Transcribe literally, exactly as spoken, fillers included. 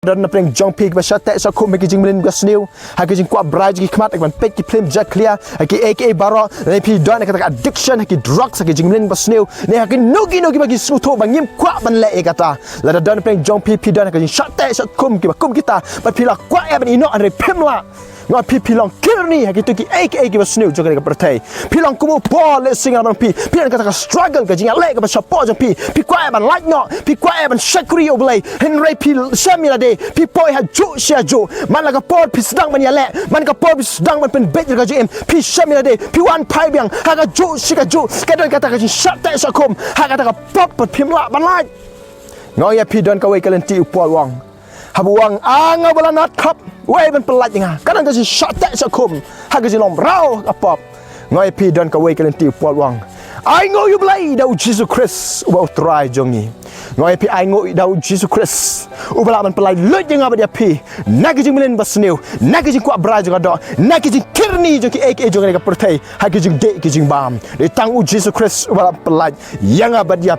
Don na pdeng jong phi kiba shah teh shah khum ha ki jingmlien basniew, ha ki jingkwah brai jong ki khmat, ha ki ban peit ki phlim jakhlia, ha kiei kiei baroh, ne phi don ha kata ka addiction, ha ki drugs, ha ki jingmlien basniew, ne ha kino kino kiba ki sngewthuh ba ngim kwah ban leh ïa kata. Lada don na pdeng jong phi, phi don ha ka jingshah teh shah khum kiba kum kita, bad phi la kwah ïa ban ïehnoh hynrei phim lah. Nga ong ïa phi, phi long kyrni ha kito kiei kiei kiba sniew jong kane ka pyrthei. Phi long kum u Paul, lehse nga ong ïa phi, phi don kata ka struggle, ka jingïaleh kaba shapoh jong phi. Phi kwah ïa ban lait noh, phi kwah ïa ban shakri ïa U Blei. Hynrei phi shem ïalade, phi poi hajuh shi hajuh. Man la ka por phi sdang ban ïaleh, man ka por phi sdang ban pynbeit ïa ka jingim, phi shem ïalade, phi wan phai biang ha kajuh shi kajuh. Ka don kata ka jingshah teh shah khum ha kata ka pop bad phim lah ban lait. Nga ong ïa phi, don kawei ka lynti u Paul u ong, haba u ong, "A nga uba la nat khop, uei ban pyllait ïa nga?" Ka don ka jingshah teh shah khum ha ka jinglong mraw ha ka pop. Nga ong ïa phi, don kawei ka lynti u Paul u ong, "Ainguh ïa U Blei da U Jisu Khrist uba U Trai jong ngi." Nga ong ïa phi, ainguh da U Jisu Khrist uba lah ban pyllait luid ïa nga bad ïa phi na ki jingmlien basniew, na ki jingkwah brai jong ka doh, na ki jingkyrni jong kiei kiei jong kane ka pyrthei, ha ki jingdih ki jingbam. Dei tang U Jisu Khrist uba lah ban pyllait ïa nga bad ïa